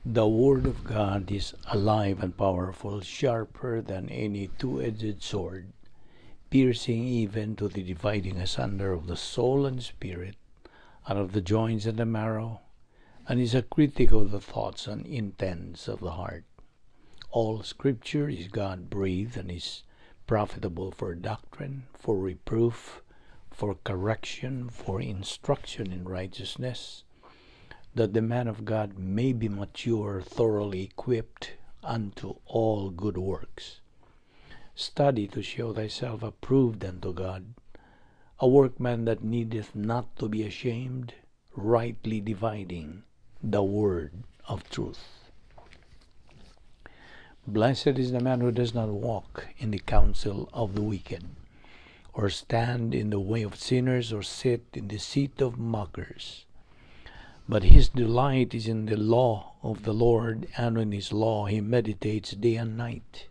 The Word of God is alive and powerful, sharper than any two-edged sword, piercing even to the dividing asunder of the soul and spirit, and of the joints and the marrow, and is a critic of the thoughts and intents of the heart. All Scripture is God-breathed and is profitable for doctrine, for reproof, for correction, for instruction in righteousness, that the man of God may be mature, thoroughly equipped unto all good works. Study to show thyself approved unto God, a workman that needeth not to be ashamed, rightly dividing the word of truth. Blessed is the man who does not walk in the counsel of the wicked, or stand in the way of sinners, or sit in the seat of mockers. But his delight is in the law of the Lord, and in his law he meditates day and night.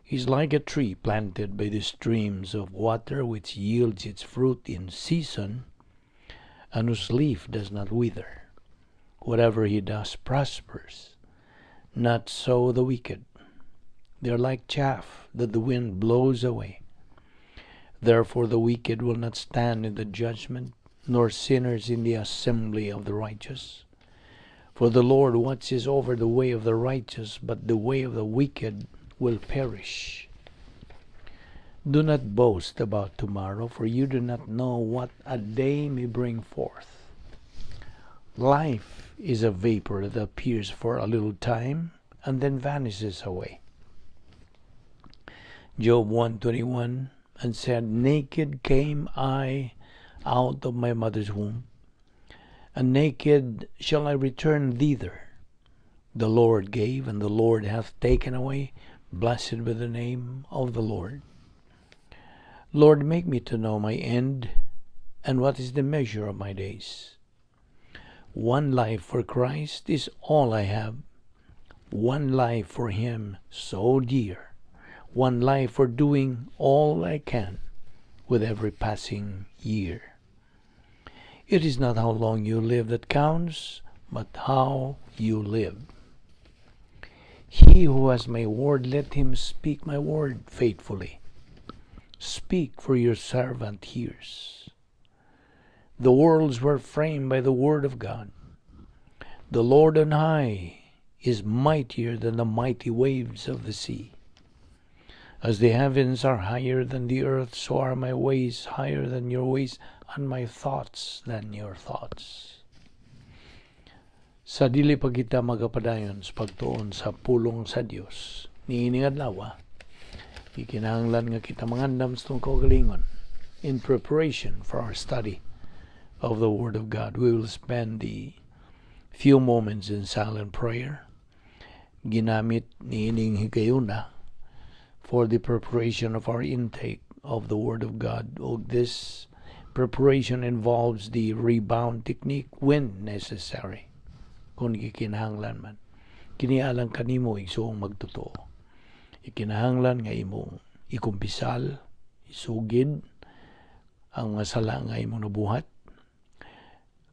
He is like a tree planted by the streams of water, which yields its fruit in season, and whose leaf does not wither. Whatever he does prospers. Not so the wicked. They are like chaff that the wind blows away. Therefore the wicked will not stand in the judgment, nor sinners in the assembly of the righteous. For the Lord watches over the way of the righteous, but the way of the wicked will perish. Do not boast about tomorrow, for you do not know what a day may bring forth. Life is a vapor that appears for a little time and then vanishes away. Job 1:21, and said, "Naked came I out of my mother's womb, and naked shall I return thither. The Lord gave, and the Lord hath taken away. Blessed be the name of the Lord. Lord, make me to know my end, and what is the measure of my days. One life for Christ is all I have. One life for Him so dear. One life for doing all I can with every passing year. It is not how long you live that counts, but how you live. He who has my word, let him speak my word faithfully. Speak, for your servant hears. The worlds were framed by the word of God. The Lord on high is mightier than the mighty waves of the sea. As the heavens are higher than the earth, so are my ways higher than your ways, and my thoughts than your thoughts." Sa dili pa kita magapadayon sa pagtuon sa pulong sa Dios niining adlaw, ikinahanglan nga kita mangandam sa atong kaugalingon in preparation for our study of the Word of God. We will spend the few moments in silent prayer. Ginamit niining higayuna for the preparation of our intake of the Word of God. Og this preparation involves the rebound technique when necessary, kung gikinahanglan man. Kini alang kanimo, igsuong magtotoo. Ikinahanglan nga imong ikumpisal, isugid ang mga sala nga imong nabuhat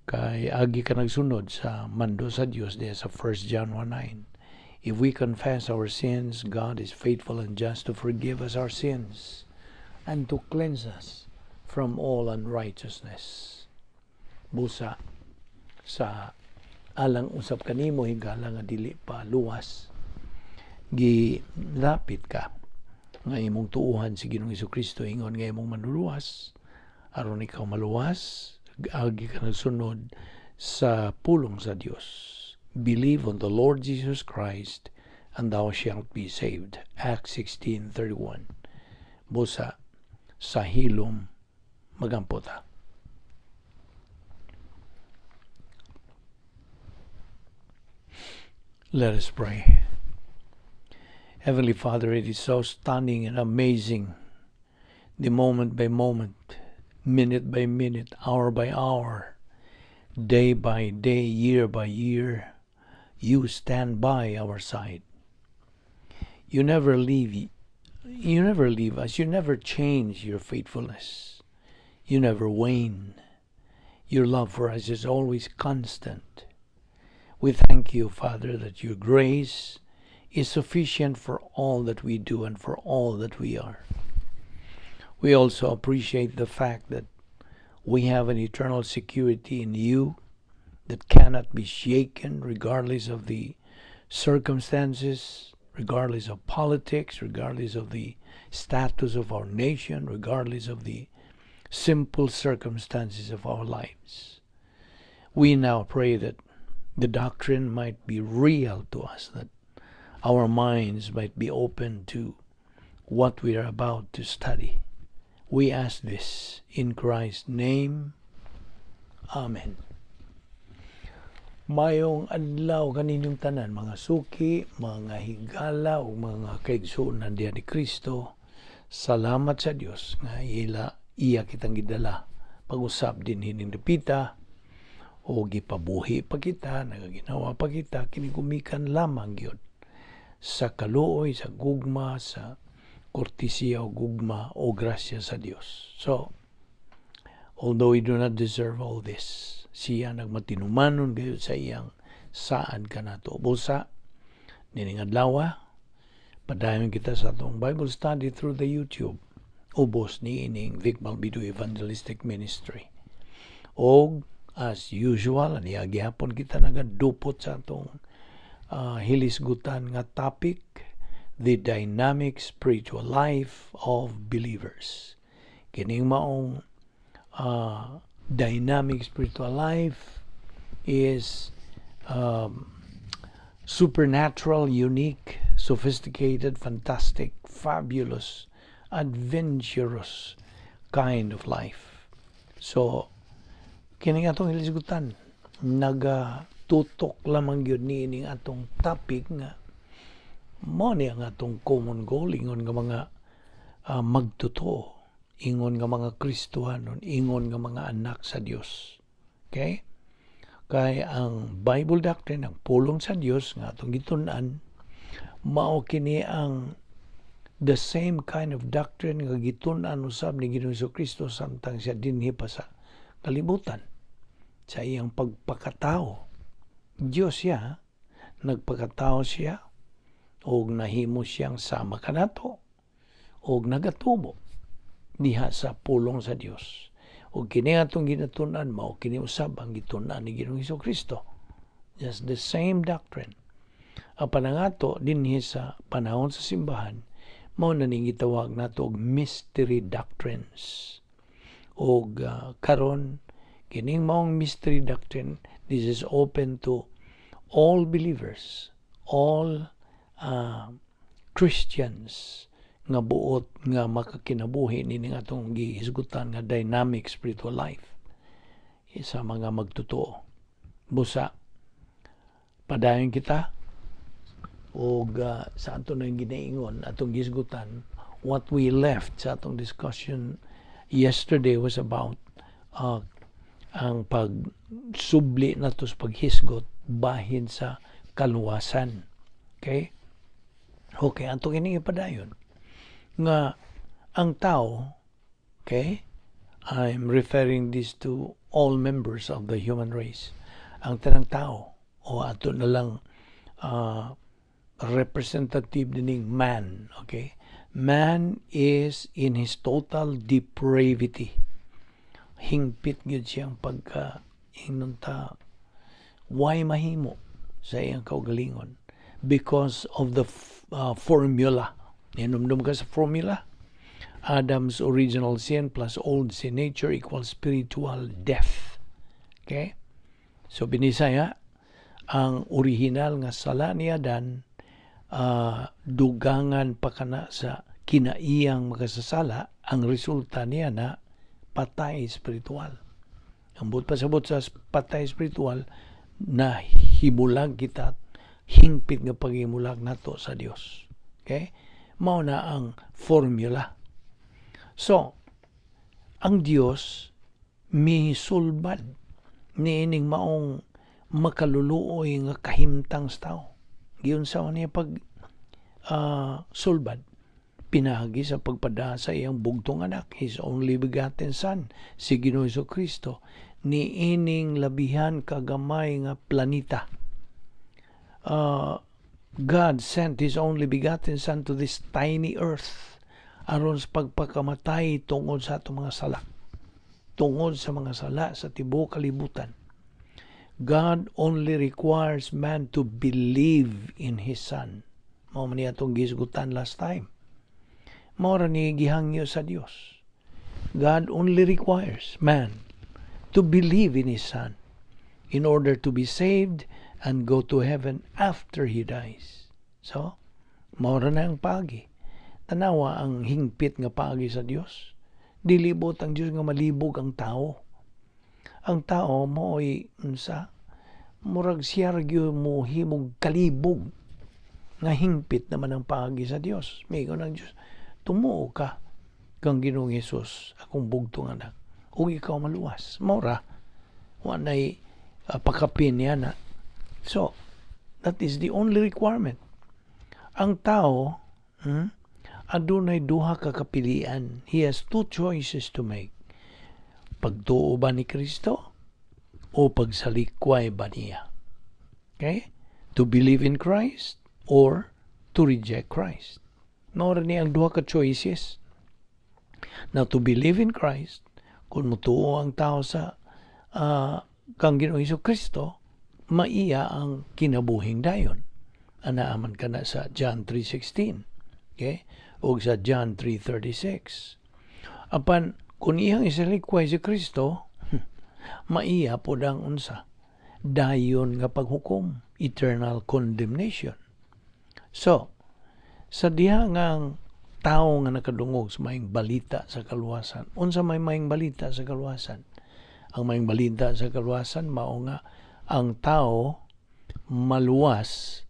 kay agi ka nagsunod sa mando sa Dios diya sa 1 John 1:9. If we confess our sins, God is faithful and just to forgive us our sins and to cleanse us from all unrighteousness. Busa sa alang usab kanimo, higala nga dili pa luwas, gilapit ka nga imong tuuhan si Ginoong Kristo ingon nga imong manluluwas aron ikaw maluwas, agi ka nagsunod sa pulong sa Dios. Believe on the Lord Jesus Christ and thou shalt be saved. Acts 16:31. Busa sa hilom magampo ta. Let us pray. Heavenly Father, it is so stunning and amazing, the moment by moment, minute by minute, hour by hour, day by day, year by year, you stand by our side. You never leave, you never leave us. You never change your faithfulness. You never wane. Your love for us is always constant. We thank you, Father, that your grace is sufficient for all that we do and for all that we are. We also appreciate the fact that we have an eternal security in you that cannot be shaken regardless of the circumstances, regardless of politics, regardless of the status of our nation, regardless of the simple circumstances of our lives. We now pray that the doctrine might be real to us, that our minds might be open to what we are about to study. We ask this in Christ's name. Amen. Maayong adlaw kaninyong tanan, mga suki, mga higala ug mga kaigsuonan diha ni Kristo. Salamat sa Dios nga ila iya kitang gidala pag-usab dinhi ning dapita o gipabuhi pa kita, nagaginawa pa kita, kini gumikan lamang gyud sa kaluoy, sa gugma, sa kortesiya o gugma o grasya sa Dios. So, although we do not deserve all this, siya nagmatinumanon gayud sa iyang saad kanato. Busa, nining adlaw, padayon kita sa atong Bible study through the YouTube. Ubos ni ining Vic Balbido Evangelistic Ministry. Og as usual, aniya gihapon kita nagadupot sa atong hilisgutan nga topic, the dynamic spiritual life of believers. Kining maong dynamic spiritual life is supernatural, unique, sophisticated, fantastic, fabulous, adventurous kind of life. So, kining atong hilisgutan, nagatutok lamang gyud niining atong topic nga mao ni ang atong common goal ingon nga mga magtotoo, ingon nga mga Kristohanon, ingon nga mga anak sa Dios. Okay? Kay ang Bible doctrine, ang pulong sa Dios nga atong gitun-an, mao kini ang the same kind of doctrine nga gitun-an usab ni Ginoong Kristo samtang siya dinhi pa sa kalibutan sa iyang pagpakatao. Dios siya, nagpakatao siya og nahimo siyang sama kanato og nagatubo diha sa pulong sa Dios. Og kini atong ginatun-an, mao kini usab ang gitun-an ni Ginoong Kristo. Just the same doctrine. Apan ang ato dinhi sa panahon sa simbahan, mao na ning gitawag nato og mystery doctrines. Og karon kining maong mystery doctrine, this is open to all believers, all Christians nga buot nga makakinabuhi nining atong gihisgutan nga dynamic spiritual life sa mga magtotoo. Busa padayon kita og sa ato nang ginaingon, atong gihisgutan, what we left sa atong discussion yesterday was about ang pagsubli nato sa paghisgot bahin sa kaluwasan. Okay? Okay, ato kining ipadayon nga ang tao, okay? I'm referring this to all members of the human race. Ang tanang tao o ato na lang representative dining man, okay? Man is in his total depravity. Hingpit gyud siyang pagka ingnon ta why mahimo sa iyang kaugalingon because of the formula. Ninomdom ka sa formula? Adam's original sin plus old sin nature equals spiritual death. Okay? So binisaya, ang original nga sala ni Adan, dugangan pa kana sa kinaiyang makasasala, ang resulta niya na patay spiritual. Ang buot pasabot sa patay spiritual, na himulag kita, hingpit nga paghimulag nato sa Dios. Okay? Mao na ang formula. So, ang Dios misulbad niining maong makaluluoy nga kahimtang sa tao. Giunsa man niya pag sulbad? Pinaagi sa pagpada sa iyang bugtong anak, his only begotten Son, si Ginoong Kristo, niining labihan kagamay nga planeta. God sent His only begotten Son to this tiny earth aron sa pagpakamatay tungod sa atong mga sala. Tungod sa mga sala sa tibuok kalibutan. God only requires man to believe in His Son. Mao man atong gihisgutan last time. Mao ra ni gihangyo sa Dios. God only requires man to believe in His Son in order to be saved and go to heaven after he dies. So, mao ra na ang paagi. Tanawa ang hingpit nga paagi sa Dios. Dili buot ang Dios nga malibog ang tao. Ang tao mao'y unsa, murag siya ra gyud mo himog kalibog nga hingpit naman ang paagi sa Dios. Miingon ang Dios, "Tumuo ka kang Ginoong Hesus, akong bugtong anak, ug ikaw maluwas." Mao ra, wa nay pakapin niya na. So, that is the only requirement. Ang tao, adunay duha ka kapilian. He has two choices to make. Pagtuo ba ni Kristo o pagsalikway ba niya? Okay? To believe in Christ or to reject Christ. Mao ni ang duha ka choices. Now, to believe in Christ, kung mutuo ang tao sa kang Ginoong Hesus Kristo, maiya ang kinabuhing dayon. Anaa man kana sa John 3:16. Okay? O sa John 3:36. Apan kung iyang isalikway si Kristo, maiya pod ang unsa? Dayon nga paghukom, eternal condemnation. So, sa diha nga ang tao nga nakadungog sa maayong balita sa kaluwasan, unsa may maayong balita sa kaluwasan? Ang maayong balita sa kaluwasan mao nga ang tao maluwas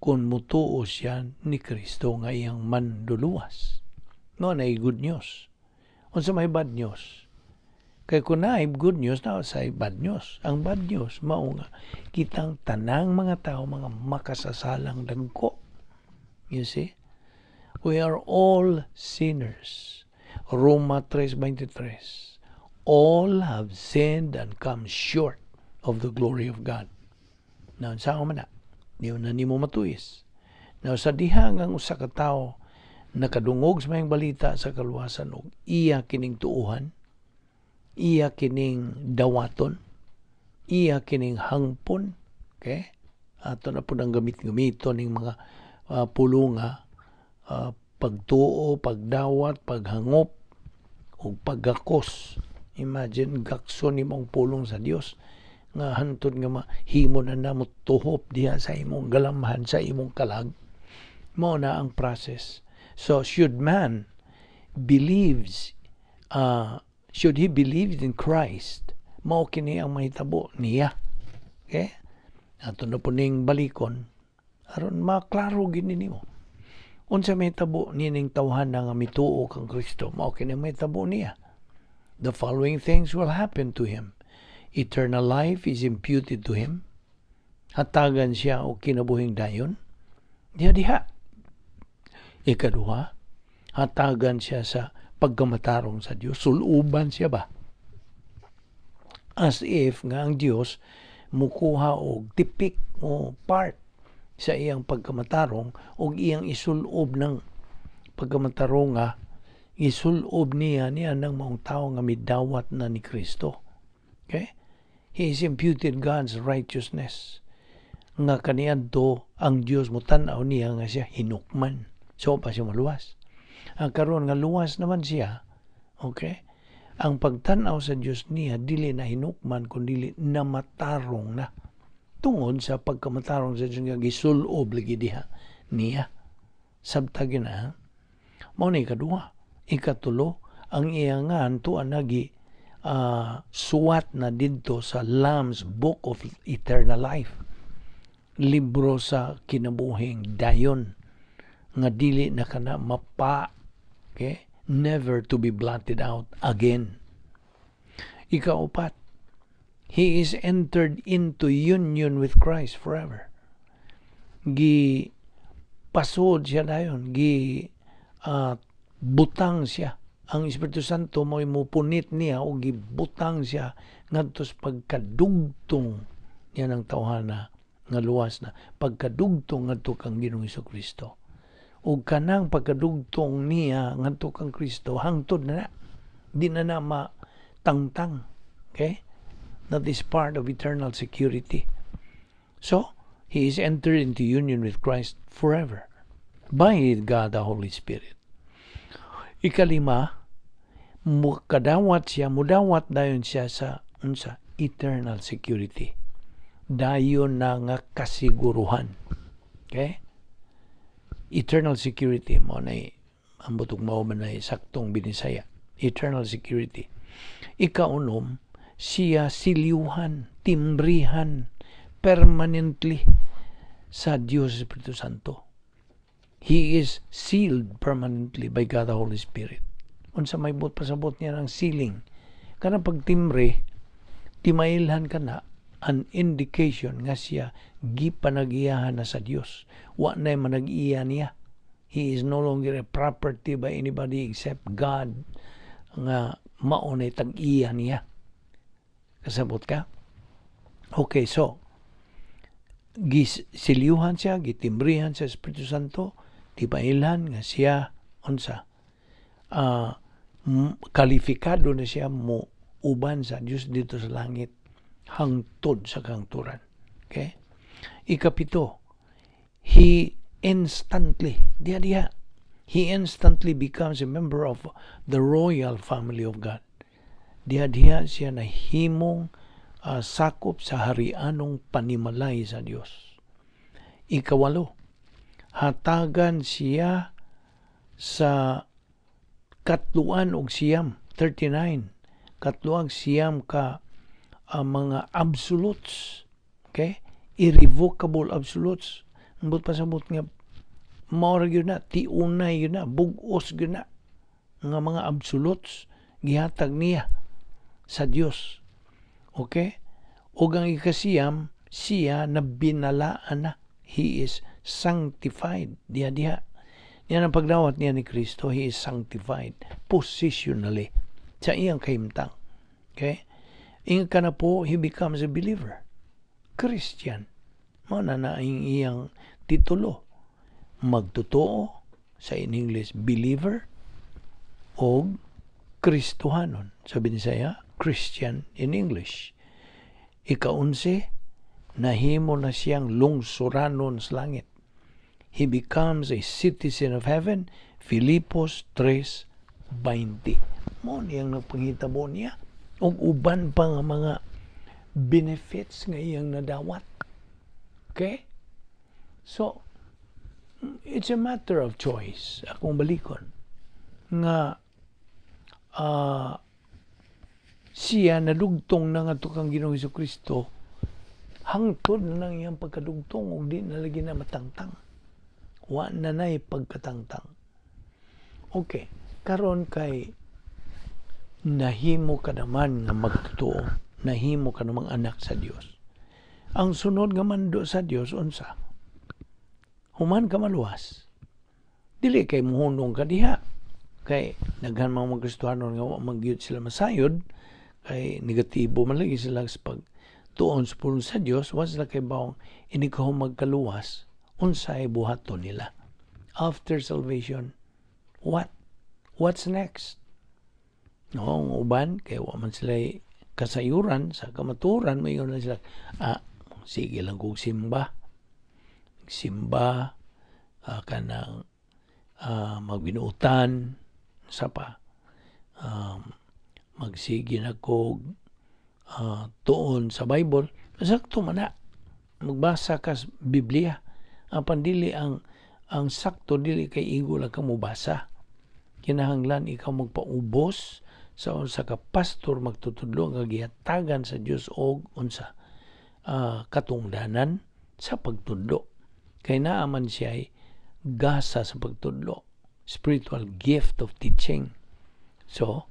kung mutuo siya ni Kristo nga iyang manduluwas. Mao na good news. Unsa may bad news? Kay kung naay good news, naa say bad news. Ang bad news, mao nga kitang tanang mga tao mga makasasalang dagko. You see? We are all sinners. Roma 3:23. All have sinned and come short of the glory of God. Now, sa man na? Di na nimo matuis. Now, sa diha nga ang usa ka tawo nakadungog sa maayong balita sa kaluwasan og iya kining tuuhan, iya kining dawaton, iya kining hangpon, okay? Ato na pod ang gamit-gamiton ning mga pulunga, pagtuo, pagdawat, paghangop, ug paggakos. Imagine, gakson nimong pulong sa Dios nga hantod nga mahimo na namo tuhop diha sa imong galamhan, sa imong kalag. Mao na ang process. So should he believe in Christ, mao kini ang mahitabo niya. Okay? Ato na pod ning balikon aron maklaro gini nimo. Unsa may tabo nining tawhan nga mituo kang Kristo, mao kini ang mahitabo niya. The following things will happen to him. Eternal life is imputed to him. Hatagan siya og kinabuhing dayon. Diha diha. Ikaduha, hatagan siya sa pagkamatarong sa Dios. Suluban siya ba? As if nga ang Dios mukuha og tipik o part sa iyang pagkamatarong og iyang isulob ng pagkamatarong nga isulob niya niya ng maong tao nga midawat na ni Kristo. Okay? He is imputed God's righteousness. Nga kaniadto ang Dios mo tan-aw niya nga siya hinukman. So pa siya maluwas. Ang karon nga luwas naman siya, okay? Ang pagtan-aw sa Dios niya dili na hinukman kun dili namatarong na tungod sa pagkamatarong sa Dios nga gisulob lagi diha niya. Sabta gyud na. Mao ni ikaduha. Ikatulo, ang iya ngan tuan nagi suwat na didto sa Lamb's Book of Eternal Life. Libro sa kinabuhing dayon nga dili na kana mapa, okay? Never to be blotted out again. Ikaupat, he is entered into union with Christ forever. Gi pasod siya dayon, gi butang siya. Ang Espiritu Santo mo punit niya o gibutang siya ngadto sa pagkadugtong niya ng tawhana Nga luwas na pagkadugtong ngadto kang Ginoong Kristo. Ug kanang pagkadugtong niya ngadto kang Kristo, hangtod na na. Di na na matangtang. Okay? That is part of eternal security. So, he is entered into union with Christ forever by God the Holy Spirit. Ikalima, mukadawat siya, mudawat dayon siya sa unsa? Eternal security. Dayon na nga kasiguruhan. Okay? Eternal security mo na ambot og mao man na saktong Binisaya. Eternal security. Ikaunom, siya silyuhan, timbrihan, permanently sa Diyos Espiritu Santo. He is sealed permanently by God the Holy Spirit. Unsa may buot pasabot niya ng sealing? Kanang pagtimbre, timailhan ka na, an indication nga siya gipanag-iyahan na sa Dios. Wa na manag-iya niya. He is no longer a property by anybody except God nga mao na tag-iya niya. Kasabot ka? Okay, so gisilyuhan siya, gitimbrihan sa Espiritu Santo, timailhan nga siya unsa kalifikado na siya mo uban sa Dios dito sa langit hangtod sa kahangturan. Okay? Ikapito, he instantly, diha diha, he instantly becomes a member of the royal family of God. Diha diha siya nahimong sakop sa harianong panimalay sa Dios. Ikawalo, hatagan siya sa 39, 39, 39 ka mga absolutes. Okay? Irrevocable absolutes. Ambot pasabot nga mao ra gyud na, tiunay gyud na, bug-os gyud na nga mga absolutes gihatag niya sa Dios. Okay? Ug ang ikasiyam, siya na binalaan na. He is sanctified. Diha diha. Yan ang pagdawat niya ni Kristo, he is sanctified positionally sa iyang kahimtang. Okay? Inga ka na po, he becomes a believer. Christian. Mao na na ang iyang titulo. Magtotoo, sa in English, believer, o Kristohanon. Sa Binisaya, Christian in English. Ikaunse, nahimo na siyang lungsuranon sa langit. He becomes a citizen of heaven. Filipos 3:20. Mo niyang nagpanghitabo niya. Ug uban pa nga mga benefits nga iyang nadawat. Okay? So, it's a matter of choice. Akong balikon. Nga, siya nadugtong na nga kang Ginoong Kristo, hangtod na nang iyang pagkadugtong ug di na lagi na matangtang. Wa na na'y pagkatangtang. Okay, karon kay nahimo ka naman nga magtotoo, nahimo ka namang anak sa Dios. Ang sunod nga mando sa Dios unsa? Human ka maluwas. Dili kay muhunong ka diha. Kay daghan mga mga Kristohanon nga wa man gyud sila masayod kay negatibo man lagi sila sa pag tuon sa pulong sa Dios, wa sila kay bawang inig ka magkaluwas, unsay buhaton nila after salvation? What what's next? No, ang uban kay wa man sila kasayuran sa kamaturan, moingon lang sila, "Ah, sige lang kog simba simba, kanang magbinuutan sa pa, magsige na kog tuon sa Bible." Sakto man na magbasa ka sa Biblia, apan dili ang sakto. Dili kay igo lang ka mobasa. Kinahanglan ikaw magpaubos sa unsa ka pastor magtutudlo nga gihatagan sa Dios og unsa katungdanan sa pagtudlo, kay naa man siya gasa sa pagtudlo, spiritual gift of teaching. So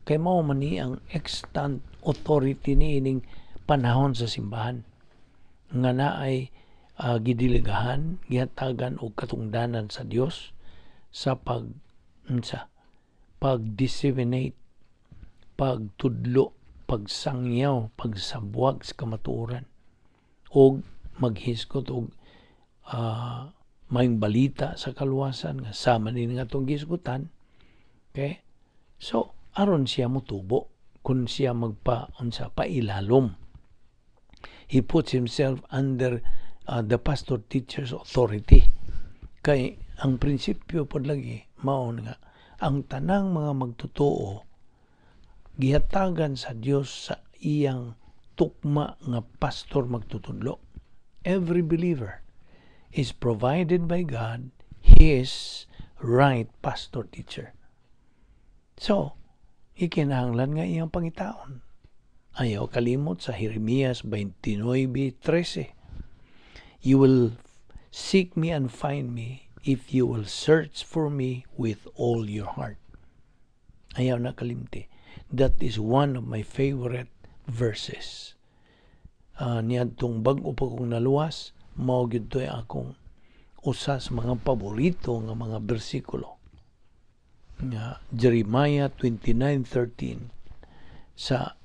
kay mao man ni ang extant authority ni ining panahon sa simbahan nga naay gidelegahan, gihatagan og katungdanan sa Dios sa pag unsa, pag-disseminate, pagtudlo, pagsangyaw, pagsabwag sa kamatuoran. Og maghisgot og maayong balita sa kaluwasan nga sama ni nga atong gihisgutan. Okay? So, aron siya motubo kung siya magpa unsa, pailalom. He puts himself under the pastor teacher's authority. Kay ang prinsipyo pod lagi mao nga ang tanang mga magtotoo gihatagan sa Dios sa iyang tukma nga pastor magtutudlo. Every believer is provided by God his right pastor teacher. So, ikinahanglan nga iyang pangitaon. Ayaw kalimot sa Jeremias 29:13. "You will seek me and find me if you will search for me with all your heart." Ayaw na kalimti. That is one of my favorite verses. Niadtong bag-o pa kong naluwas, mao gyud to'y akong usa sa mga paborito nga mga bersikulo. Nga Jeremiah 29:13, sa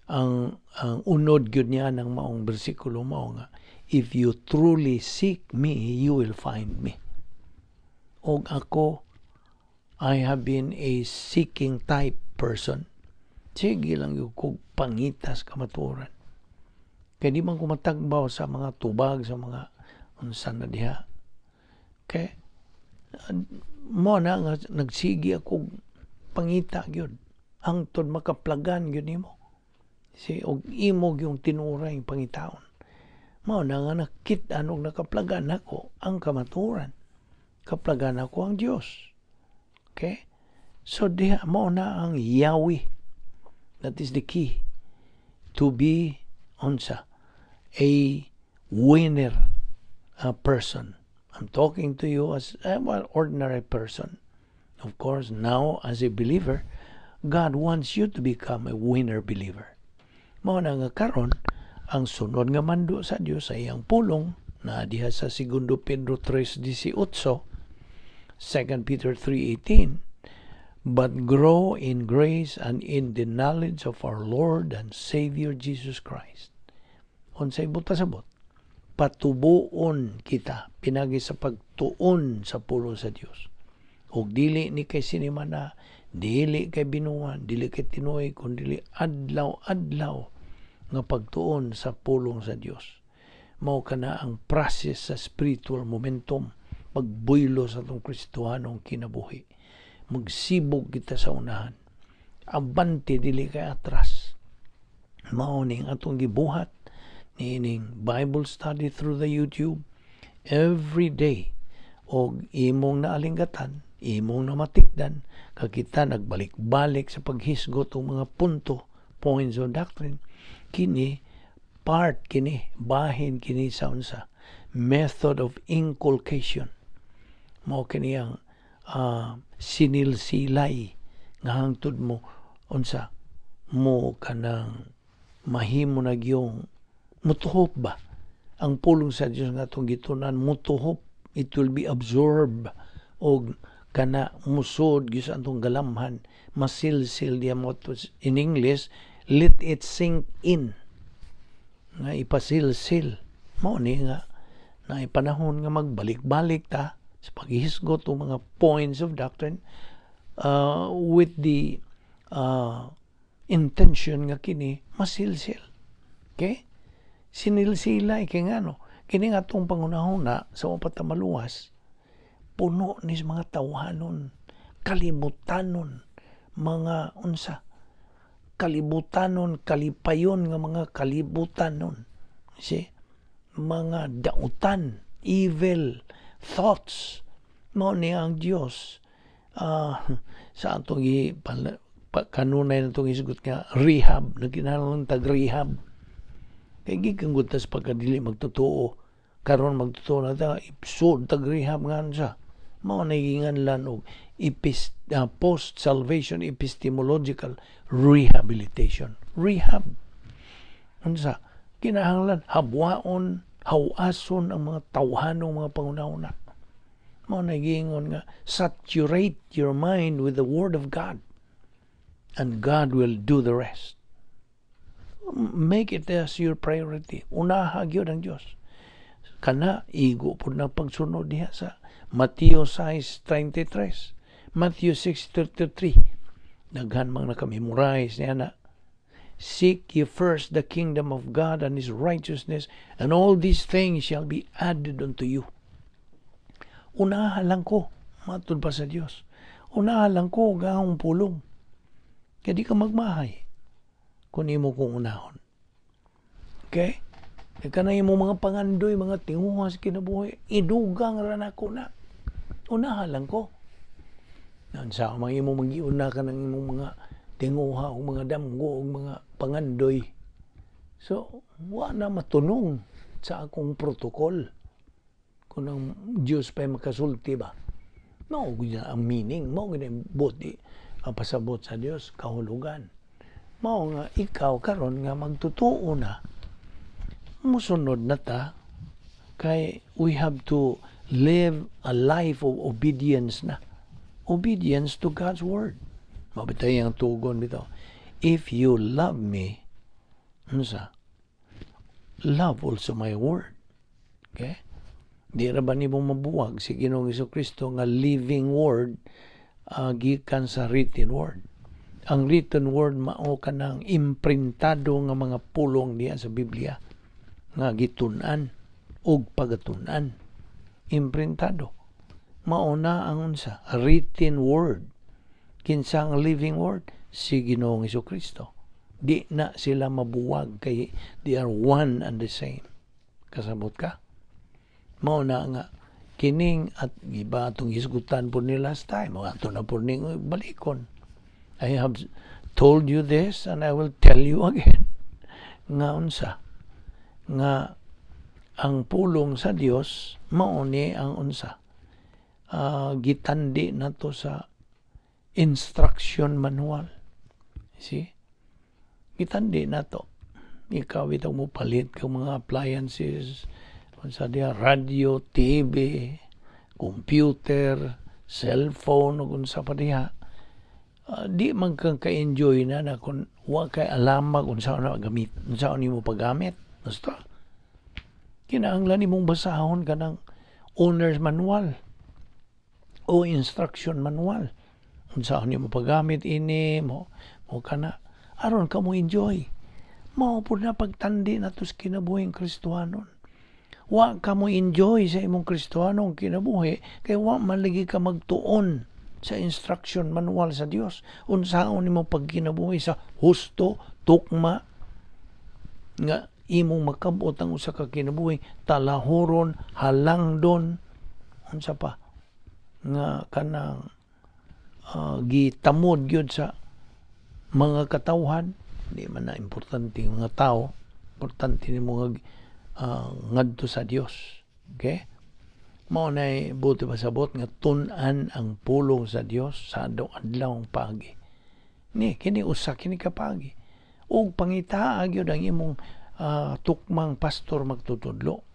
ang unod gyud niya ng maong bersikulo mao nga, "If you truly seek me, you will find me." Og ako, I have been a seeking type person. Sige lang gyud kog pangitas kamatuoran. Kay di man ko matagbaw sa mga tubag, sa mga unsa na diha. Okay? Mo na nga nagsigi ako pangita gyud hangtod makaplagan gyud nimo. Si og imo gyung tinuray pangitaon. Mao na nga nakit-an og nakaplagan nako ang kamatuoran. Kaplagan ako ang Dios. Okay? So diha mao na ang Yahweh. That is the key to be unsa, a winner a person. I'm talking to you as an ordinary person. Of course, now as a believer, God wants you to become a winner believer. Mao na nga karon ang sunod nga mando sa Dios sa iyang pulong na diha sa Segundo Pedro 3:18, 2 Peter 3:18, "But grow in grace and in the knowledge of our Lord and Savior Jesus Christ." Unsay buot pasabot? Patubuon kita pinagi sa pagtuon sa pulong sa Dios. Og dili ni kay sinimana, dili kay binuan, dili kay tinuig, kun dili adlaw-adlaw nga pagtuon sa pulong sa Dios. Mao kana ang process sa spiritual momentum, pagbuylo sa atong Kristohanong kinabuhi. Magsibog kita sa unahan. Abante, dili kay atras. Mao ning atong gibuhat niining Bible study through the YouTube every day, og imong naalinggatan, imong namatikdan kakita nagbalik-balik sa paghisgot og mga punto, points of doctrine. Kini part kini, bahin kini sa unsa, method of inculcation. Mao kini ang sinilsilay nga hangtod mo unsa, mo kanang mahimo na gyung mutuhop ba ang pulong sa Dios nga atong gitunan. Mutuhop, it will be absorbed og kana musod gyud sa atong galamhan, masilsil diya mo. In English, let it sink in, nga ipasilsil. Mao ni nga na panahon nga magbalik-balik ta sa paghisgot og mga points of doctrine with the intention nga kini masilsil. Okay? Sinilsila kay ngano kini nga atong pangunahuna sa wa pa ta maluwas, puno ni sa mga tawhanon, kalimutanon, mga unsa, kalibutanon, kalipayon nga mga kalibutanon. See? Mga dautan, evil thoughts. Mao ni ang Dios sa atong kanunay na itong isgot nga rehab, nagkinahanglan tag rehab. Kay gikan gud tas pagkadili magtotoo, karon magtotoo na ta, ipsod tag rehab nga sa mao na giinganlan og post-salvation epistemological rehabilitation. Rehab. Unsa? Kinahanglan habwaon, hawason ang mga tawhanong mga pangunahuna. Mao na giingon nga saturate your mind with the word of God and God will do the rest. Make it as your priority. Unaha gyud ang Dios. Kana igo pud na pagsunod diha sa Mateo 6:33, Matthew 6:33. Daghan mang naka-memorize niya na. "Seek ye first the kingdom of God and His righteousness, and all these things shall be added unto you." Unaha lang ko, matud pa sa Dios. Unaha lang ko gahong pulong. Kaya di ka magmahay kung imo kong unahon. Okay? Kaya kanang imong mga pangandoy, mga tinguha sa kinabuhi, idugang ra nako na. Unaha lang ko. Sa mga imo magiuna ka ng imong mga tinguha o mga damgo o mga pangandoy. So, wa na matunong sa akong protocol. Kung ang Diyos pa'y makasulti ba? Mao na ang meaning, mao gyud ang buti ang pasabot sa Dios kahulugan. Mao nga ikaw karon nga magtutuo na, musunod na ta kay we have to live a life of obedience na. Obedience to God's word. Mabitay ang tugon bitaw. "If you love me," unsa? "Love also my word." Okay? Di ra ba nimo mabuwag si Ginoong Kristo nga living word gikan sa written word? Ang written word mao kanang imprintado nga mga pulong diya sa Biblia nga gitun-an ug pagatun-an. Imprintado. Mao na ang unsa? Written word. Kinsa ang living word? Si Ginoong Kristo. Di na sila mabuwag kay they are one and the same. Kasabot ka? Mao na nga kining at iba atong hisgutan po ni last time, ato na po ning balikon. I have told you this and I will tell you again nga unsa nga ang pulong sa Dios mao ni ang unsa gitandi nato sa instruction manual. See, gitandi nato. Ikaw bitaw mo palit kang mga appliances, unsa diha, radio, TV, computer, cellphone ug unsa pa diha, di man kang ka-enjoy na na kung wa kay alamag unsa na gamit, unsa nimo paggamit. Basta kinahanglan nimong basahon kanang owner's manual o instruction manual, unsa nimo paggamit ini mo mo kana aron ka mo enjoy. Mao pud na pagtandi nato sa kinabuhing Kristohanon. Wa ka mo enjoy sa imong Kristohanong kinabuhi kay wa man lagi ka magtuon sa instruction manual sa Dios, unsaon nimo pagkinabuhi sa husto, tukma nga imong makabot ang usa ka kinabuhi talahuron, halangdon, unsa pa nga kanang gitamod gyud sa mga katawhan. Di man na importante ang mga tao, importante nimo nga ngadto sa Dios. Okay, mao nay buti pasabot nga tun-an ang pulong sa Dios sa adlaw-adlaw paagi. Ni kini usa kini ka paagi ug pangitaa gyud ang imong tukmang pastor magtutudlo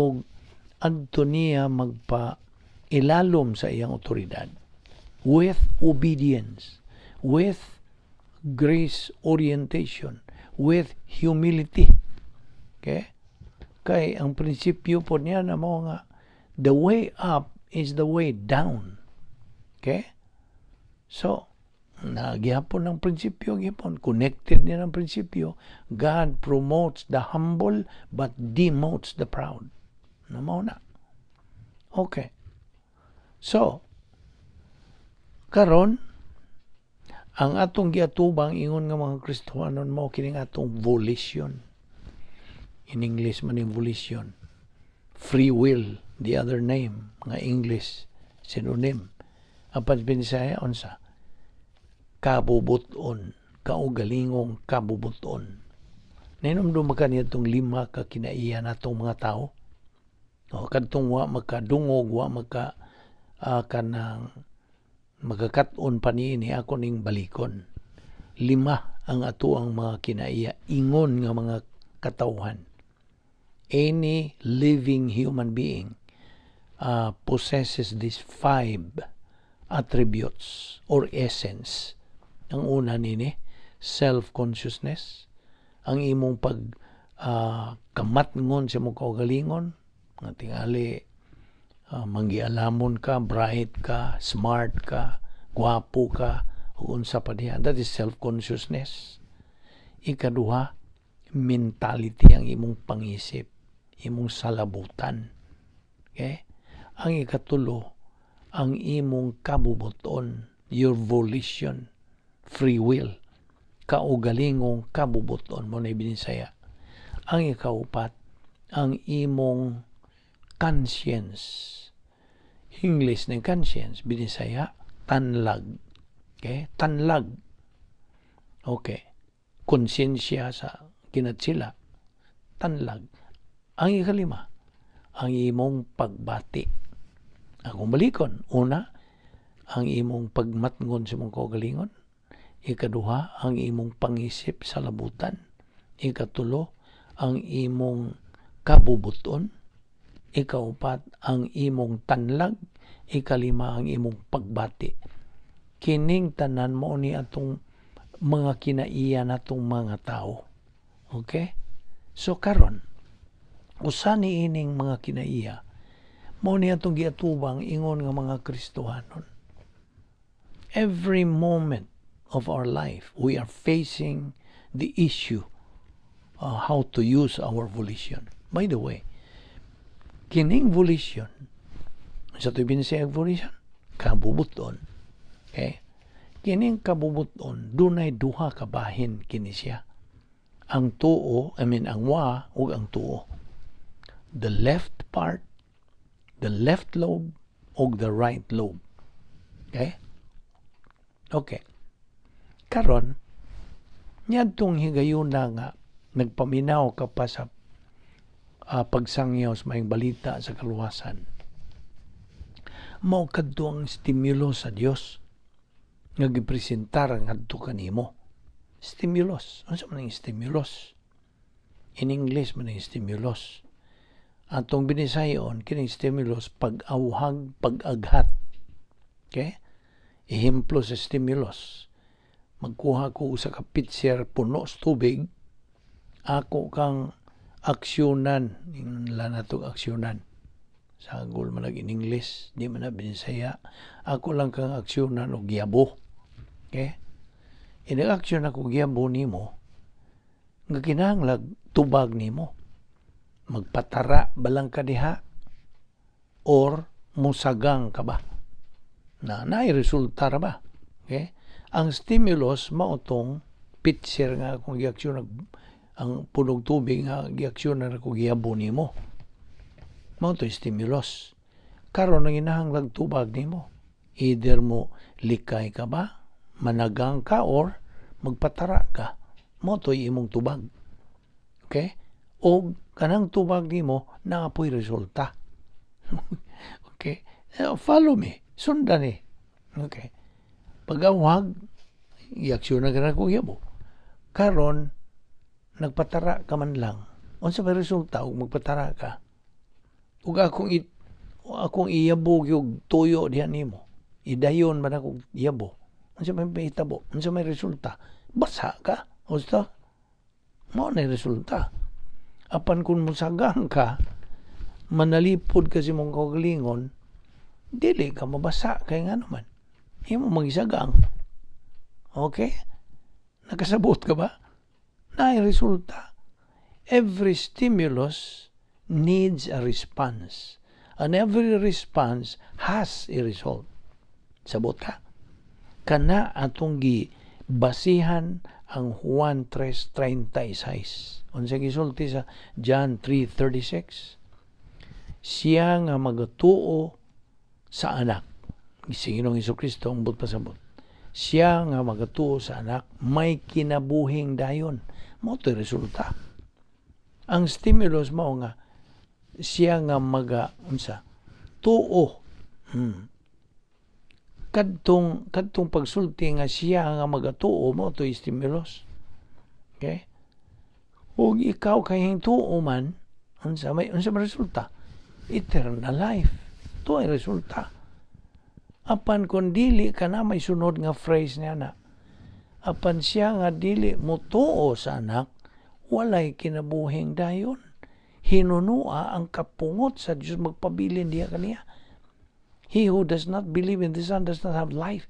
ug adto niya magpa ilalom sa iyang otoridad with obedience, with grace orientation, with humility. Okay? Kay ang prinsipyo po niya na mo nga the way up is the way down. Okay? So, nagihapon ng prinsipyo, gihapon. Connected niya ng prinsipyo. God promotes the humble but demotes the proud. No mao na. Okay. So, karon ang atong giatubang ingon nga mga Kristohanon mao kining atong volition. In English man yung volition. Free will, the other name nga English synonym. Apan Binisaya unsa? Kabubuton, kaugalingong kabubuton. Nainomdum ka niya itong lima ka kinaiya natong mga tao? O kadtong wa makadungog, wa maka kanang magakat-on pa niini, ako ning balikon. Lima ang ato ang mga kinaiya ingon nga mga katawhan. Any living human being possesses these five attributes or essence. Ang una nini, self-consciousness. Ang imong pag kamatngon sa imong kaugalingon nga tingali manggialamon ka, bright ka, smart ka, gwapo ka, ug unsa pa diha. That is self-consciousness. Ikaduha, mentality, ang imong pangisip, imong salabutan. Okay? Ang ikatulo, ang imong kabubuton, your volition, free will, kaugalingong kabubuton mao na Binisaya. Ang ikaupat, ang imong conscience. English ng conscience, Binisaya, tanlag. Okay? Tanlag. Okay. Konsensya sa kinatsila. Tanlag. Ang ikalima, ang imong pagbati. Akong balikon. Una, ang imong pagmatngon sa imong kaugalingon. Ikaduha, ang imong pangisip sa labutan. Ikatulo, ang imong kabubuton. Ikaupat, ang imong tanlag. Ikalima, ang imong pagbati. Kining tanan mao ni atong mga kinaiya natong mga tao. Okay? So karon, usa ni ining mga kinaiya mao ni atong giatubang ingon nga mga Kristohanon. Every moment of our life, we are facing the issue how to use our volition. By the way, kining volition, sa ito Binisaya volition, kabubuton. Okay? Kining kabubuton, dunay duha ka bahin kini siya. Ang tuo, I mean, ang wa ug ang tuo. The left part, the left lobe ug the right lobe. Okay? Okay. Karon, niadtong higayuna nga nagpaminaw ka pa sa pagsangyaw sa Maayong Balita sa kaluwasan. Mao kadto ang stimulo sa Dios nga gipresentar ngadto kanimo. Stimulus. Unsa man ang stimulus? In English man ang stimulus. Atong Binisayon, kining stimulus, pag-awhag, pag-aghat. Okay? Ehemplo sa stimulus. Magkuha ko sa ka pitcher puno sa tubig, ako kang aksyonan, la natong aksyonan. Sagol man in English, di man na Binisaya. Ako lang kang aksyonan og giyabo. Okay? Inag-aksyon ako giyabo nimo, nga kinahanglag tubag nimo. Magpatara balang ka diha or musagang ka ba? Na naay resulta ra ba? Okay? Ang stimulus mao tong pitcher nga akong giaksyon, ang punog tubig nga giaksyon na ako giyabo nimo. Mao to stimulus. Karon ang inahanglag tubag nimo. Either mo likay ka ba, managang ka or magpatara ka. Mao to imong tubag. Okay? O kanang tubag nimo naa poy resulta. Okay? Follow me. Sundan ni. Okay. Pag-awhag, i-aksyon na ka na yabo. Karon, nagpatara ka man lang. Unsa may resulta ug magpatara ka? Ug akong iyabo yung tuyo diha nimo. Idayon man ako iyabo. Unsa may mahitabo? Unsa may resulta? Basa ka. Usta? Mao na resulta. Apan kung musagang ka, manalipod ka sa imong kaugalingon, dili ka mabasa kay nga naman imo magisagang. Okay? Nakasabot ka ba? Naay resulta. Every stimulus needs a response. And every response has a result. Sabot ka? Kana atong gi basihan ang Juan 3:36. Unsa gisulti sa John 3:36? Siya nga magatuo sa Anak. Si Ginoong Kristo ang buot pasabot. Siya nga magatuo sa Anak may kinabuhing dayon. Mao to resulta. Ang stimulus mao nga siya nga maga unsa tuo. Kadtong pagsulti nga siya nga magatuo, mao to stimulus. Okay? Ug ikaw kay tuo man, unsa may resulta? Eternal life. To ay resulta. Apan kung dili ka na, may sunod nga phrase niya na. Apan siya nga dili mo tuo sa Anak, Walay kinabuhing dayon. Hinunua ang kapungot sa Dios magpabilin diha kaniya. He who does not believe in the Son does not have life,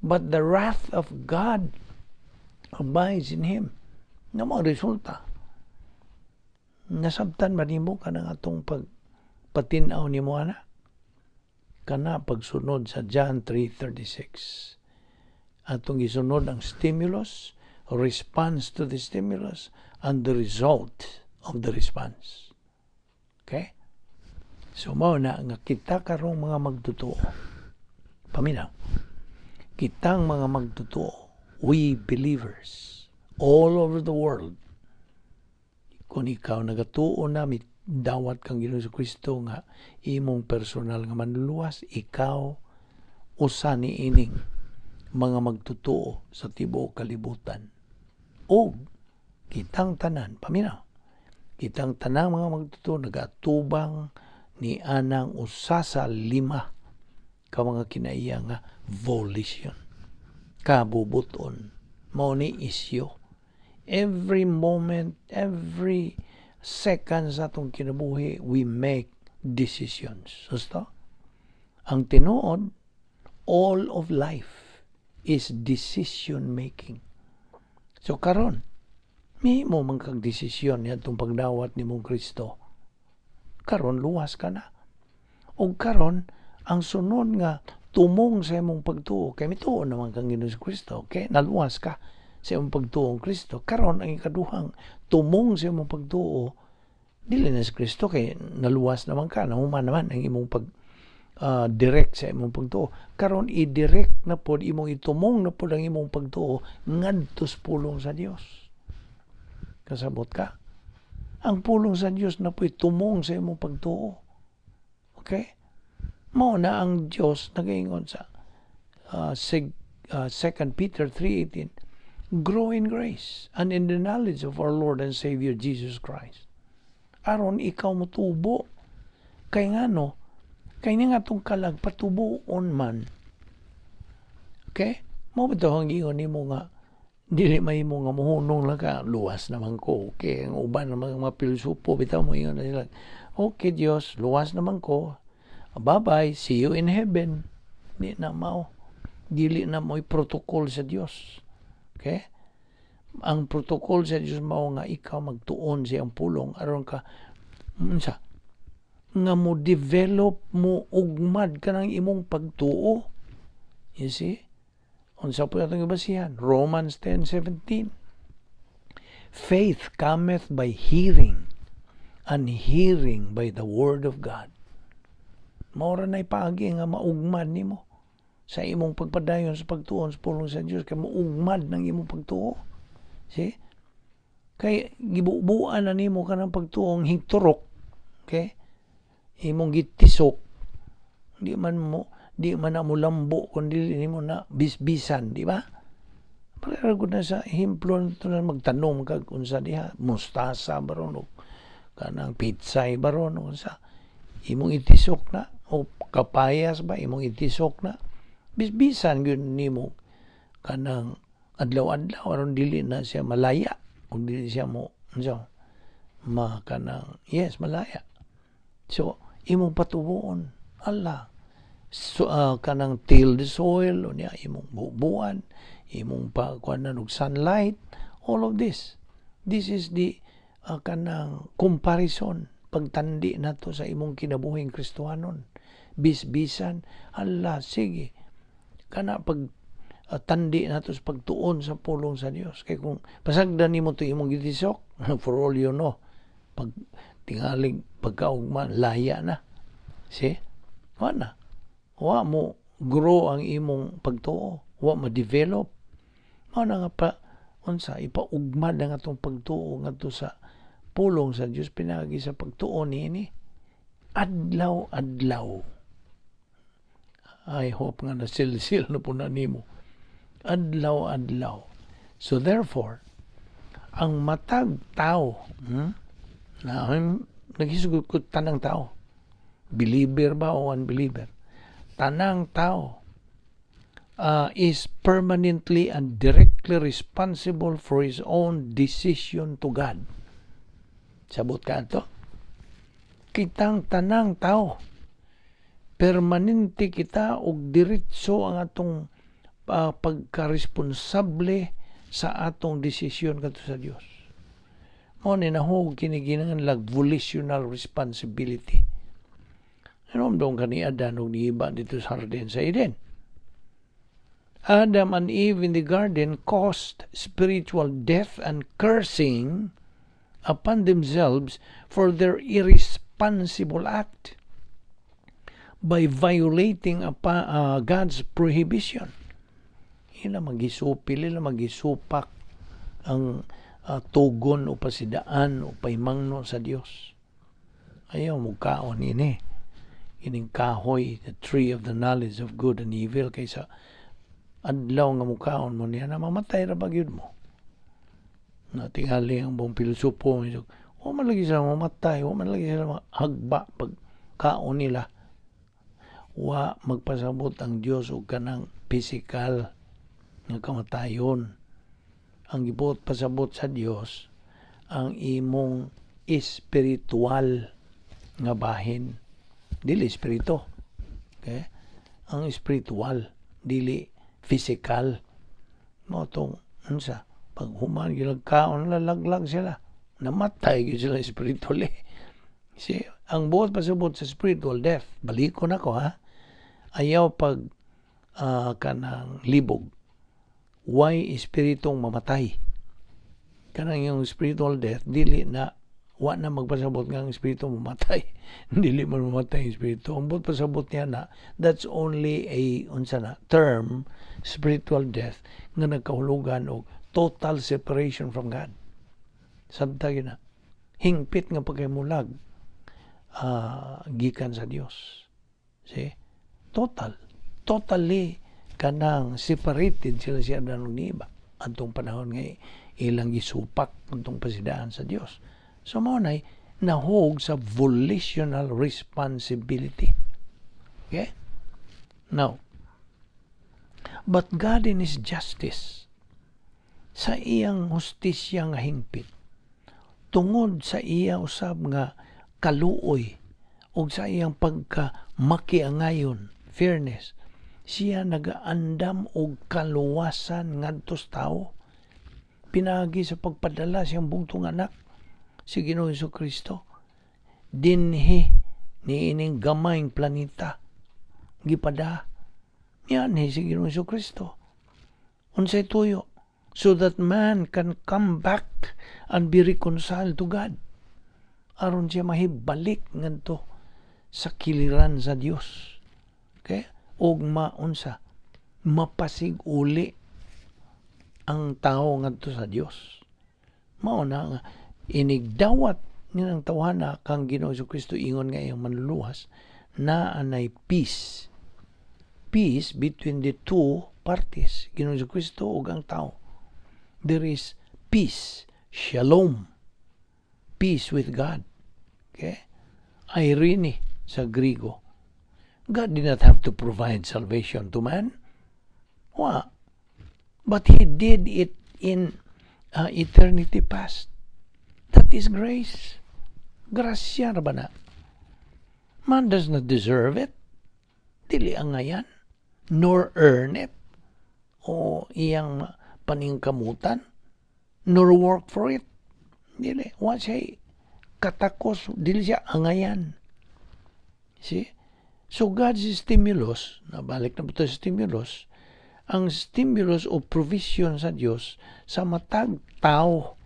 but the wrath of God abides in him. Nga mo resulta. Nasabtan ba nimo kanang atong pagpatinaw nimo ana? Kana pagsunod sa John 3:36. Atong gisunod ang stimulus, response to the stimulus, and the result of the response. Okay? So mao na nga kita karong mga magtotoo. Paminaw. Kitang mga magtotoo, we believers all over the world, kung ikaw nagatuo na dawat kang Ginoong Kristo nga imong personal nga manluluwas, ikaw usa ni ining mga magtotoo sa tibuok kalibutan. O kitang tanan, paminaw, kitang tanang mga magtotoo nagatubang ni anang usa sa lima ka mga kinaiya nga volition, kabubuton. Mao ni isyo. Every moment, every second sa atong kinabuhi, we make decisions. Gusto? Ang tinuod, all of life is decision making. So karon, mihimo man kag desisyon niadtong pagdawat nimong Kristo. Karon luwas ka na. Ug karon ang sunod nga tumong sa imong pagtuo, kay mituo naman kang Ginoong Kristo, okay? Naluwas ka sa imong pagtuo ang Kristo. Karon ang ikaduhang tumong sa imong pagtuo, dili na sa Kristo kay naluwas naman ka, nahuman naman ang imong pag direct sa imong pagtuo. Karon i-direct na pod imong, itumong na pod ang imong pagtuo ngadto sa pulong sa Dios. Kasabot ka? Ang pulong sa Dios na po'y tumong sa imong pagtuo. Okay? Mao na ang Dios nagaingon sa 2 Peter 3:18, "Grow in grace and in the knowledge of our Lord and Savior Jesus Christ." Aron ikaw motubo. Kay ngano? Kay nga atong kalag patubuon man. Okay? Mao ba ang ingon nimo nga dili mahimo nga mohunong lang ka, luwas naman ko, okay? Ang uban ng mga pilosopo bitaw mo ingon na sila, "Okay Dios, luwas naman ko, bye bye, see you in heaven." Di na mao. Dili na mo'y protocol sa Dios, okay? Ang protocol sa Dios mao nga ikaw magtuon sa iyang pulong aron ka unsa nga mo develop, mo ugmad kanang imong pagtuo. You see? Unsa po atong ibasihan? Romans 10:17. Faith cometh by hearing, and hearing by the word of God. Mao ra na'y paagi nga maugmad nimo sa imong pagpadayon sa pagtuon sa pulong sa Dios, kay maugmad ng imong pagtuo. See? Kay gibubuan na nimo kanang pagtuong higturok. Okay? Imong gitisok. Di man na mo lambo kung dili nimo na bisbisan, di ba? Pareha gud na sa ehemplo nito na magtanom kag unsa diha, mustasa baron o kanang pitsay baron o unsa. Imong itisok na o kapayas ba, imong itisok na. Bisbisan gyud nimo kanang adlaw-adlaw aron dili na siya malaya kung dili siya mo unsa ma kanang, yes, malaya. So imong patubuon Allah. So, kanang till the soil unya imong bubuan, imong pa kuan og sunlight, all of this. This is the kanang comparison, pagtandi nato sa imong kinabuhing Kristohanon. Bisbisan, Allah, sige. Kana pag tandi nato sa pagtuon sa pulong sa Dios. Kay kung pasagdan nimo to imong gitisok, for all you know, pag tingalig pagkaugma, laya na. See? Wa na. Wa mo grow ang imong pagtuo. Wa mo develop. Mao na nga pa unsa ipaugmad ang atong pagtuo ngadto sa pulong sa Dios pinaagi sa pagtuo niini adlaw-adlaw. I hope nga nasilsil na po na nimo. Adlaw-adlaw. So therefore, ang matag tao, na naghisgot ko tanang tao, believer ba o unbeliever, tanang tao, Is permanently and directly responsible for his own decision to God. Sabot ka ato? Kitang tanang tao, permanente kita og diretso ang atong pagkaresponsable sa atong desisyon kadto sa Dios. Mao ni nahug kini ginanganlag volitional responsibility. Ano dong kani Adan ug ni Eva didto sa hardin sa Eden? Adam and Eve in the garden caused spiritual death and cursing upon themselves for their irresponsible act by violating God's prohibition. Ila magisupil, ila magisupak ang tugon o pasidaan o paimangno sa Dios. Ayaw mo kaon ini. Ining kahoy, the tree of the knowledge of good and evil, kaysa adlaw nga mukaon mo niya na mamatay ra ba gyud mo. Natingali ang buong pilosopo, wa man lagi sila mamatay, wa man lagi sila hagba pag kaon nila. Wa magpasabot ang Dios og kanang physical nga kamatayon. Ang gibuot pasabot sa Dios ang imong espiritual nga bahin. Dili espiritu. Okay? Ang espiritual, dili physical. Mao tong unsa, pag human gilagkaon, lalaglag sila. Namatay gyud sila spiritually. Si ang buot pasabot sa spiritual death, balikon ako ha. Ayaw pag kanang libog. Why espiritong mamatay? Kanang yung spiritual death, dili na, wa na magpasabot nga ang espiritu mamatay. Dili man mamatay ang espiritu. Ang buot pasabot niya na, that's only a unsa na term, spiritual death, nga nagkahulugan og total separation from God. Sabta na. Hingpit nga pagkaimulag gikan sa Dios. See? Total. Totally kanang separated sila si Adan ug ni Eva antong panahon nga ilang gisupak antong pasidaan sa Dios. So mao nay nahug sa volitional responsibility. Okay? Now, but God in His justice, sa iyang hustisya nga hingpit, tungod sa iya usab nga kaluoy ug sa iyang pagka makiangayon, fairness, siya nagaandam og kaluwasan ngadto sa tao pinaagi sa pagpadala siyang bugtong anak, si Ginoong Kristo, dinhi niining gamayng planeta. Gipada niyan si Ginoong Kristo. Unsay tuyo? So that man can come back and be reconciled to God, aron siya mahibalik ngadto sa kiliran sa Dios, okay, og maunsa, mapasig-uli ang tao ngadto sa Dios. Mao na nga inigdawat nilang tawhana kang Ginoo Kristo ingon nga iyang manluluwas, na anay peace, peace between the two parties, Ginoo Kristo ug ang tao. There is peace, shalom, peace with God, okay? Irene sa Grigo. God did not have to provide salvation to man. Wa. But He did it in eternity past. That is grace. Grasya ra ba na? Man does not deserve it. Dili angayan. Nor earn it. O iyang paningkamutan. Nor work for it. Dili. Wa siya katakos. Dili siya angayan. See? So God's stimulus, nabalik na po sa stimulus, ang stimulus o provision sa Dios sa matag tao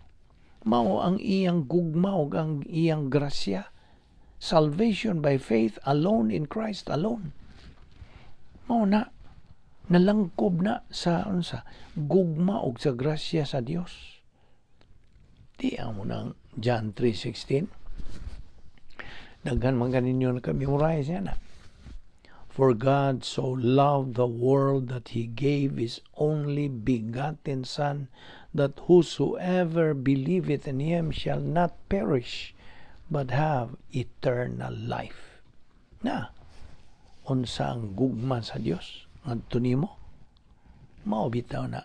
mao ang iyang gugma ug ang iyang grasya. Salvation by faith alone in Christ alone. Mao na nalangkob na sa unsa, gugma ug sa grasya sa Dios. Di ang mo ng John 3:16. Daghan man ganinyo naka-memorize yan na. For God so loved the world that He gave His only begotten Son, that whosoever believeth in Him shall not perish, but have eternal life. Na, unsa ang gugma sa Dios ngadto nimo? Mao bitaw na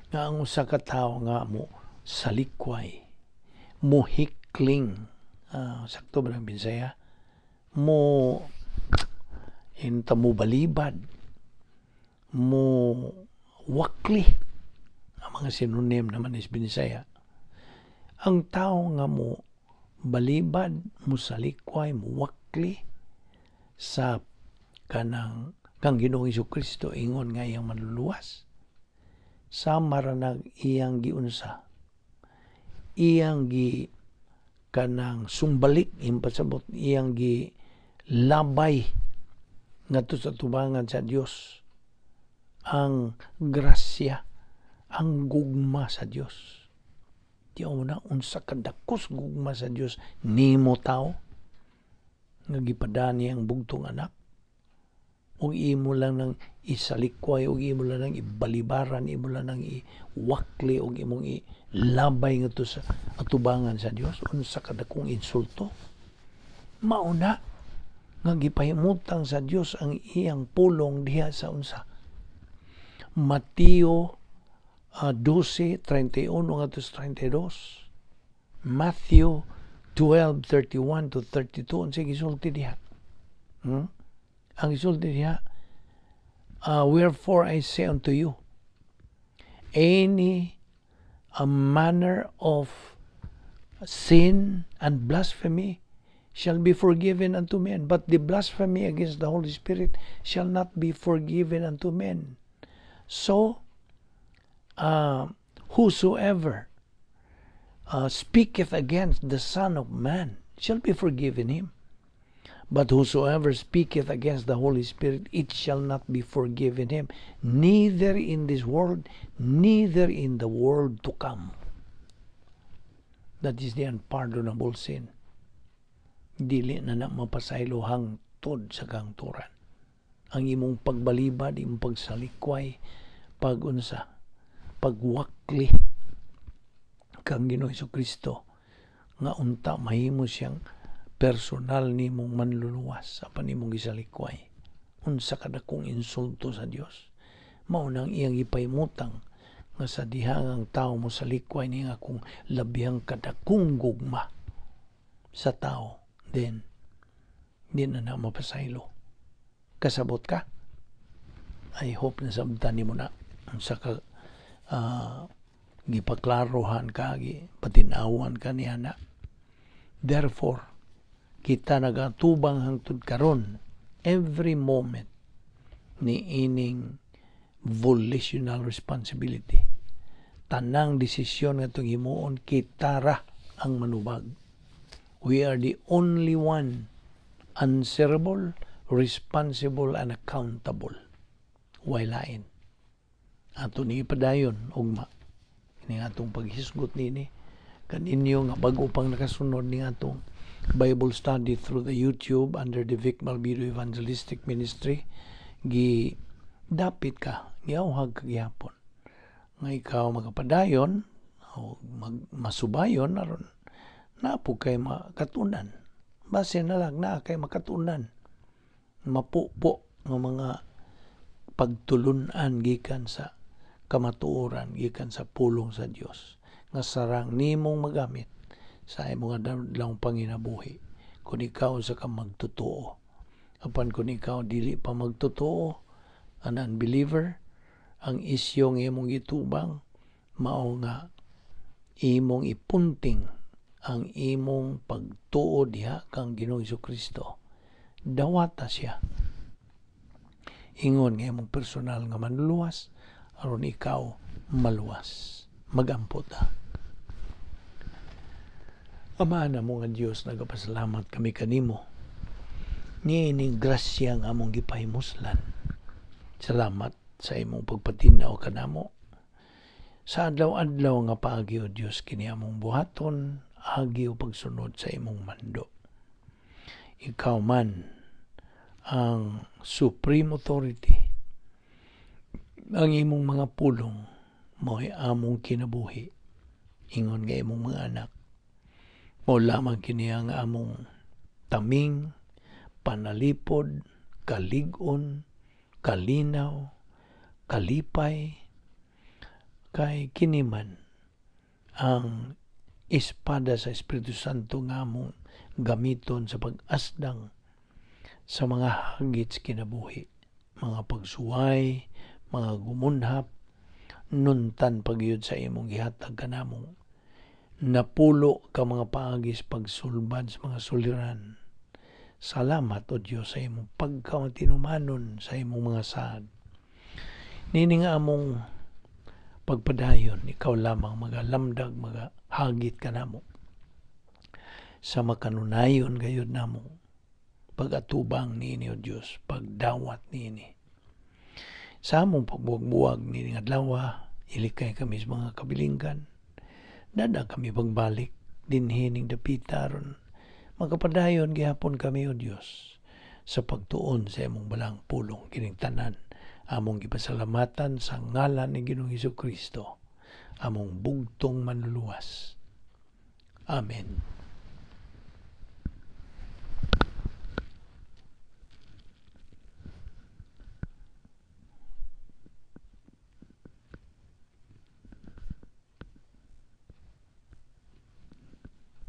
nga ang usa ka tawo nga mo salikway, mo hikling, sakto ba ng Binsaya? Mo inta mo balibad, mo wakli, ang mga synonym naman is Binisaya. Ang tao nga mo balibad, mo salikway, mo wakli sa kanang kang Ginoong Kristo ingon nga iyang manluluwas, sama ra nag iyang giunsa, iyang gi kanang sumbalik, impasabot iyang gi labay ngadto sa tubangan sa Dios ang grasya, ang gugma sa Dios. Di mo na unsa kadakos gugma sa Dios nimo tao nga gipadani ang bugtong anak ug imo lang nang isalikway, ug imo lang nang ibalibaran, imo lang nang iwakli ug imong ilabay ngadto sa atubangan sa Dios. Unsa kadakong insulto! Mao na nga gipahimutang sa Dios ang iyang pulong diha sa unsa, Mateo 12:31 ngadto sa 32, Matthew 12:31 to 32. Unsay gisulti diha? Ang gisulti diha, "Wherefore I say unto you, any a manner of sin and blasphemy shall be forgiven unto men, but the blasphemy against the Holy Spirit shall not be forgiven unto men. So, whosoever speaketh against the Son of Man shall be forgiven him. But whosoever speaketh against the Holy Spirit, it shall not be forgiven him, neither in this world, neither in the world to come." That is the unpardonable sin. Dili na na mapasaylo hangtod sa kahangturan. Ang imong pagbalibad, imong pagsalikway, pagunsa, pagwakli kang Ginoong Kristo nga unta mahimo siyang personal nimong manluluwas apan imong gisalikway. Unsa kadakong insulto sa Dios! Mao nang iyang gipahimutang nga sa diha ang tao mo salikway niya kung labihang kadakong gugma sa tao, then di na na mapasaylo. Kasabot ka? I hope na sabtan nimo na unsa ka gipaklarohan ka, gipatinawan ka niya na. Therefore, kita nagatubang hangtod karon every moment ni ining volitional responsibility. Tanang desisyon nga itong himuon, kita ra ang manubag. We are the only one answerable, responsible, and accountable. Way lain. Ato ni ipadayon, ugma. Ini atong paghisgot nini. Kaninyo nga bago pang nakasunod ni atong Bible study through the YouTube under the Vic Malvido Evangelistic Ministry, gi dapit ka, giauhag ka gihapon nga ikaw magapadayon o mag, masubayon aron naa po kay makatunan, base na lang naa kay makatunan mapupo nga mga pagtulunan gikan sa kamatuoran, gikan sa pulong sa Dios nga sarang nimong magamit sa imong adlaw panginabuhi kung ikaw sa ka magtotoo. Apan kung ikaw dili pa magtotoo, an unbeliever, ang isyo nga imong gitubang mao nga imong ipunting ang imong pagtuo diha kang Ginoong Kristo. Dawata siya ingon nga imong personal nga manluluwas aron ikaw maluwas. Magampo ta. Ama namo nga Dios, nagapasalamat kami kanimo niining grasya nga among gipahimuslan. Salamat sa imong pagpatinaw kanamo sa adlaw-adlaw nga paagi. O Dios, kini among buhaton agi o pagsunod sa imong mando. Ikaw man ang supreme authority. Ang imong mga pulong mo'y among kinabuhi ingon nga imong mga anak. Mao lamang kini ang among taming, panalipod, kalig-on, kalinaw, kalipay, kay kini man ang espada sa Espiritu Santo nga among gamiton sa pag-asdang sa mga hagit sa kinabuhi, mga pagsuway, mga gumunhap, nuntan pagyud sa imong gihatag kanamo napulo ka mga paagi sa pagsulbad sa mga suliran. Salamat, O Dios, sa imong pagkamatinumanon sa imong mga saad. Nini nga among pagpadayon, ikaw lamang magalamdag, magahagit kanamo sa makanunayon gayud namo pag-atubang niini, O Dios, pagdawat niini. Sa among pagbuwag-buwag niini nga adlaw, ilikay kami sa mga kabilingkan. Dada kami pagbalik dinhi ning dapita aron makapadayon gihapon kami, O Dios, sa pagtuon sa imong balaang pulong. Kining tanan among gipasalamatan sa ngalan ni Ginoong Hesus Kristo, among bugtong Manluluwas. Amen.